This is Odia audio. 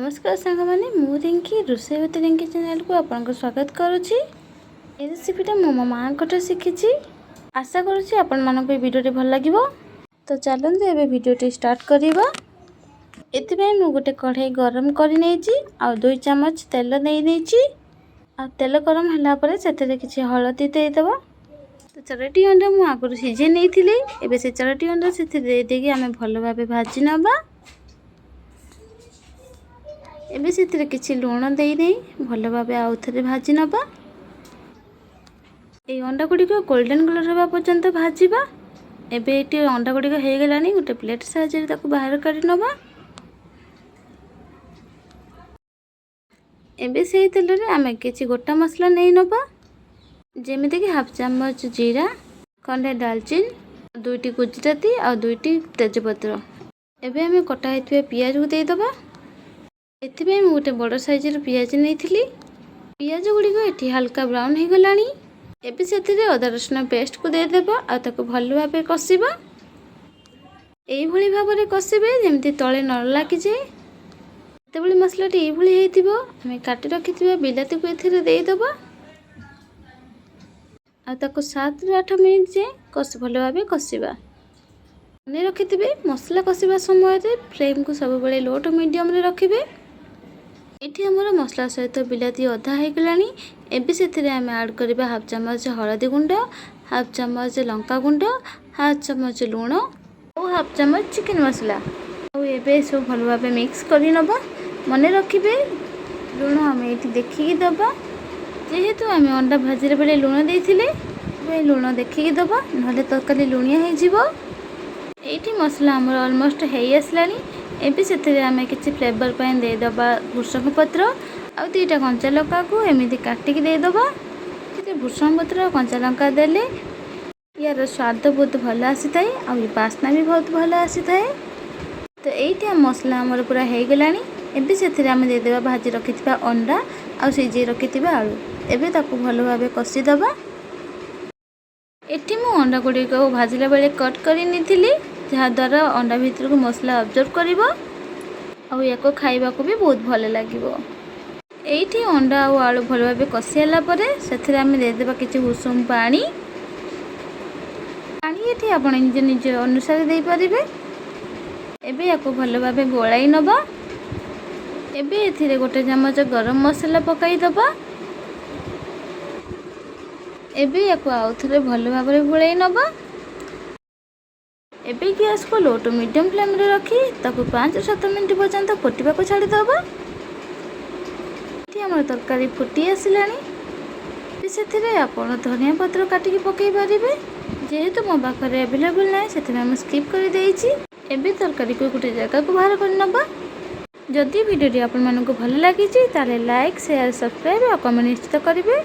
ନମସ୍କାର ସାଙ୍ଗମାନେ, ମୁଁ ରିଙ୍କି, ରୋଷେଇ ୱିଥ୍ ରିଙ୍କି ଚ୍ୟାନେଲକୁ ଆପଣଙ୍କୁ ସ୍ୱାଗତ କରୁଛି। ଏ ରେସିପିଟା ମୁଁ ମୋ ମାଆଙ୍କଠୁ ଶିଖିଛି। ଆଶା କରୁଛି ଆପଣମାନଙ୍କୁ ଏ ଭିଡ଼ିଓଟି ଭଲ ଲାଗିବ। ତ ଚାଲନ୍ତୁ, ଏବେ ଭିଡ଼ିଓଟି ଷ୍ଟାର୍ଟ କରିବା। ଏଥିପାଇଁ ମୁଁ ଗୋଟେ କଢ଼େଇ ଗରମ କରିନେଇଛି ଆଉ 2 ଚାମଚ ତେଲ ନେଇ ନେଇଛି। ଆଉ ତେଲ ଗରମ ହେଲା ପରେ ସେଥିରେ କିଛି ହଳଦୀ ଦେଇଦେବା। ତ ଚାରୋଟି ଅଣ୍ଡା ମୁଁ ଆଗରୁ ସିଝେଇ ନେଇଥିଲି। ଏବେ ସେ ଚାରୋଟି ଅଣ୍ଡା ସେଥିରେ ଦେଇଦେଇକି ଆମେ ଭଲ ଭାବେ ଭାଜି ନେବା। ଏବେ ସେଥିରେ କିଛି ଲୁଣ ଦେଇଦେଇ ଭଲ ଭାବେ ଆଉ ଥରେ ଭାଜି ନେବା। ଏଇ ଅଣ୍ଡା ଗୁଡ଼ିକ ଗୋଲ୍ଡେନ୍ କଲର୍ ହେବା ପର୍ଯ୍ୟନ୍ତ ଭାଜିବା। ଏବେ ଏଠି ଅଣ୍ଡା ଗୁଡ଼ିକ ହେଇଗଲାଣି। ଗୋଟେ ପ୍ଲେଟ୍ ସାହାଯ୍ୟରେ ତାକୁ ବାହାର କରି ନେବା। ଏବେ ସେଇ ତେଲରେ ଆମେ କିଛି ଗୋଟା ମସଲା ନେଇ ନେବା, ଯେମିତିକି ହାଫ୍ ଚାମଚ ଜିରା, ଖଣ୍ଡେ ଡାଲଚିନି, ଦୁଇଟି ଗୁଜୁରାତି ଆଉ ଦୁଇଟି ତେଜପତ୍ର। ଏବେ ଆମେ କଟା ହେଇଥିବା ପିଆଜକୁ ଦେଇଦେବା। ଏଥିପାଇଁ ମୁଁ ଗୋଟେ ବଡ଼ ସାଇଜର ପିଆଜ ନେଇଥିଲି। ପିଆଜ ଗୁଡ଼ିକ ଏଠି ହାଲକା ବ୍ରାଉନ୍ ହେଇଗଲାଣି। ଏବେ ସେଥିରେ ଅଦା ରସୁଣ ପେଷ୍ଟକୁ ଦେଇଦେବା ଆଉ ତାକୁ ଭଲ ଭାବେ କଷିବା। ଏଇଭଳି ଭାବରେ କଷିବେ ଯେମିତି ତଳେ ନ ଲାଗିଯାଏ। ଯେତେବେଳେ ମସଲାଟି ଏଇଭଳି ହେଇଥିବ, ଆମେ କାଟି ରଖିଥିବା ବିଲାତିକୁ ଏଥିରେ ଦେଇଦେବା ଆଉ ତାକୁ 7ରୁ 8 ମିନିଟ୍ ଯାଏଁ ଭଲ ଭାବେ କଷିବା। ମନେ ରଖିଥିବେ, ମସଲା କଷିବା ସମୟରେ ଫ୍ଲେମ୍କୁ ସବୁବେଳେ ଲୋ ଟୁ ମିଡ଼ିୟମରେ ରଖିବେ। ଏଠି ଆମର ମସଲା ସହିତ ବିଲାତି ଅଧା ହେଇଗଲାଣି। ଏବେ ସେଥିରେ ଆମେ ଆଡ଼୍ କରିବା ହାଫ୍ ଚାମଚ ହଳଦୀ ଗୁଣ୍ଡ, ହାଫ୍ ଚାମଚ ଲଙ୍କା ଗୁଣ୍ଡ, ହାଫ୍ ଚାମଚ ଲୁଣ ଆଉ ହାଫ୍ ଚାମଚ ଚିକେନ୍ ମସଲା। ଆଉ ଏବେ ଏସବୁ ଭଲ ଭାବେ ମିକ୍ସ କରି ନେବା। ମନେ ରଖିବେ, ଲୁଣ ଆମେ ଏଇଠି ଦେଖିକି ଦେବା। ଯେହେତୁ ଆମେ ଅଣ୍ଡା ଭାଜିଲା ବେଳେ ଲୁଣ ଦେଇଥିଲେ, ସେଥିପାଇଁ ଲୁଣ ଦେଖିକି ଦେବା, ନହେଲେ ତରକାରୀ ଲୁଣିଆ ହେଇଯିବ। ଏଇଠି ମସଲା ଆମର ଅଲମୋଷ୍ଟ ହେଇ ଆସିଲାଣି। ଏବେ ସେଥିରେ ଆମେ କିଛି ଫ୍ଲେଭର୍ ପାଇଁ ଦେଇଦେବା ଭୃଷଙ୍ଗ ପତ୍ର ଆଉ ଦୁଇଟା କଞ୍ଚା ଲଙ୍କାକୁ ଏମିତି କାଟିକି ଦେଇଦେବା। ସେଥିରେ ଭୃଷଙ୍ଗ ପତ୍ର ଆଉ କଞ୍ଚା ଲଙ୍କା ଦେଲେ ୟାର ସ୍ୱାଦ ବହୁତ ଭଲ ଆସିଥାଏ ଆଉ ବାସ୍ନା ବି ବହୁତ ଭଲ ଆସିଥାଏ। ତ ଏଇଠି ଆମ ମସଲା ଆମର ପୁରା ହେଇଗଲାଣି। ଏବେ ସେଥିରେ ଆମେ ଦେଇଦେବା ଭାଜି ରଖିଥିବା ଅଣ୍ଡା ଆଉ ସିଝେଇ ରଖିଥିବା ଆଳୁ। ଏବେ ତାକୁ ଭଲ ଭାବେ କଷିଦେବା। ଏଠି ମୁଁ ଅଣ୍ଡା ଗୁଡ଼ିକ ଭାଜିଲା ବେଳେ କଟ୍ କରି ନେଇଥିଲି, ଯାହାଦ୍ୱାରା ଅଣ୍ଡା ଭିତରକୁ ମସଲା ଅବଜର୍ଭ କରିବ ଆଉ ୟାକୁ ଖାଇବାକୁ ବି ବହୁତ ଭଲ ଲାଗିବ। ଏଇଠି ଅଣ୍ଡା ଆଉ ଆଳୁ ଭଲ ଭାବେ କଷି ହେଲା ପରେ ସେଥିରେ ଆମେ ଦେଇଦେବା କିଛି ଉଷୁମ ପାଣି। ପାଣି ଏଠି ଆପଣ ନିଜ ନିଜ ଅନୁସାରେ ଦେଇପାରିବେ। ଏବେ ୟାକୁ ଭଲ ଭାବେ ଗୋଳାଇ ନେବା। ଏବେ ଏଥିରେ ଗୋଟେ ଚାମଚ ଗରମ ମସଲା ପକାଇଦେବା। ଏବେ ୟାକୁ ଆଉ ଥରେ ଭଲ ଭାବରେ ଗୋଳାଇ ନେବା। ଏବେ ଗ୍ୟାସକୁ ଲୋ ଟୁ ମିଡ଼ିୟମ୍ ଫ୍ଲେମ୍ରେ ରଖି ତାକୁ 5-7 ମିନିଟ୍ ପର୍ଯ୍ୟନ୍ତ ଫୁଟିବାକୁ ଛାଡ଼ିଦେବା। ଏଠି ଆମର ତରକାରୀ ଫୁଟି ଆସିଲାଣି। ସେଥିରେ ଆପଣ ଧନିଆ ପତ୍ର କାଟିକି ପକାଇ ପାରିବେ। ଯେହେତୁ ମୋ ପାଖରେ ଆଭେଲେବୁଲ୍ ନାହିଁ, ସେଥିପାଇଁ ମୁଁ ସ୍କିପ୍ କରିଦେଇଛି। ଏବେ ତରକାରୀକୁ ଗୋଟେ ଜାଗାକୁ ବାହାର କରି ନେବା। ଯଦି ଭିଡ଼ିଓଟି ଆପଣମାନଙ୍କୁ ଭଲ ଲାଗିଛି, ତାହେଲେ ଲାଇକ୍, ସେୟାର, ସବସ୍କ୍ରାଇବ୍ ଆଉ କମେଣ୍ଟ ନିଶ୍ଚିତ କରିବେ।